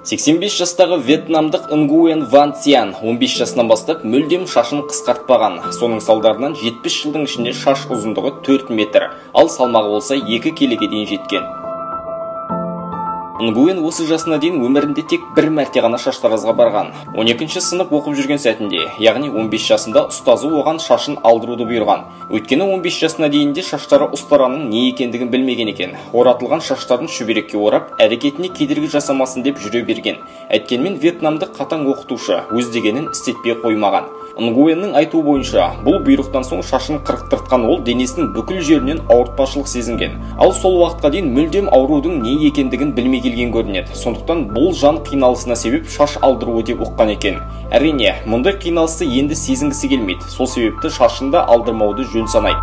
85 жастағы вьетнамдық Нгуен Ван Цян 15 жасынан бастап мүлдем шашын қысқартпаған. Соның салдарынан 70 жылдың ішінде шаш ұзындығы 4 метр, ал салмағы болса 2 келіге дейін жеткен. Нгуен осы жасына дейін өмірінде тек бір мәрте ғана шаштаразға барған. 12-ші сынып оқып жүрген сәтінде, яғни 15 жасында ұстазы оған шашын алдыруды бұйырған. Өйткені 15 жасына дейін де шаштары ұстараның не екендігін білмеген екен. Оратылған шаштарын шүберекке орап, әрекетіне кедергі жасамасын деп жүре берген. Әйткенмен вьетнамдық қатаң оқытушы өз дегенін істетпей қоймаған. Нгуеннің айтуы бойынша, бұл бұйрықтан соң шашын қырықтыртқан ол денесінің бүкіл жерінен ауыртпашылық сезінген. Ал сол уақытқа дейін мүлдем аурудың не екендігін білмей келген көрінеді. Сондықтан бұл жан қиналысына себеп шаш алдыруы деп ұққан екен. Әрине, мұндай қиналысты енді сезінгісі келмейді. Сол себепті шашын да алдырмауды жөн санайды.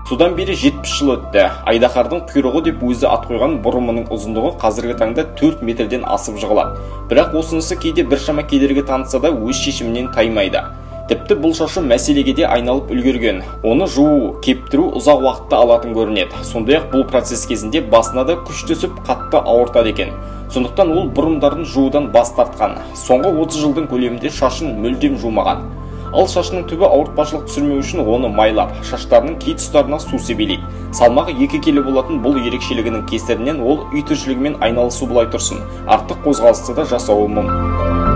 Содан бері 70 жыл өтті. Айдаһардың құйрығы деп өзі ат қойған бұрымының ұзындығы қазіргі таңда 4 метрден асып жығылады. Бірақ осынысы кейде біршама кедергі танытса да өз шешімінен таймайды. Тіпті бұл шашы мәселеге де айналып үлгерген. Оны жуу, кептіру ұзақ уақытты алатын көрінеді. Сондай-ақ бұл процесс кезінде басына да күш түсіп, қатты ауыртады екен. Сондықтан ол бұрымдарын жуудан бас тартқан. Соңғы 30 жылдың көлемінде шашын мүлдем жумаған. Ал шашының түбі ауыртпашылық түсірмеу үшін оны майлап, шаштарының кей тұстарына су себелейді. Салмағы 2 келі болатын бұл ерекшелігінің кесірінен ол үй тіршілігімен айналысу былай тұрсын, артық қозғалысты да жасауы мүмкін.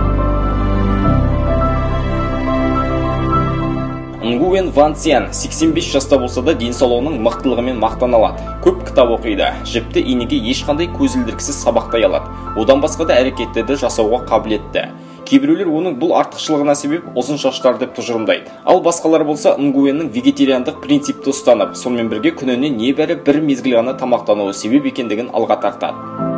Нгуен Ван Цян 85 жаста болса да денсаулығының мықтылығымен мақтана алады. Көп кітап оқиды, жіпті инеге ешқандай көзілдіріксіз сабақтай алады. Одан басқа да әрекеттерді жасауға қабілетті. Кейбіреулер оның бұл артықшылығына себеп ұзын шаштар деп тұжырымдайды. Ал басқалар болса Нгуеннің вегетариандық принципті ұстанып, сонымен бірге күніне небәрі бір мезгіл ғана тамақтануы себеп екендігін алға тартады.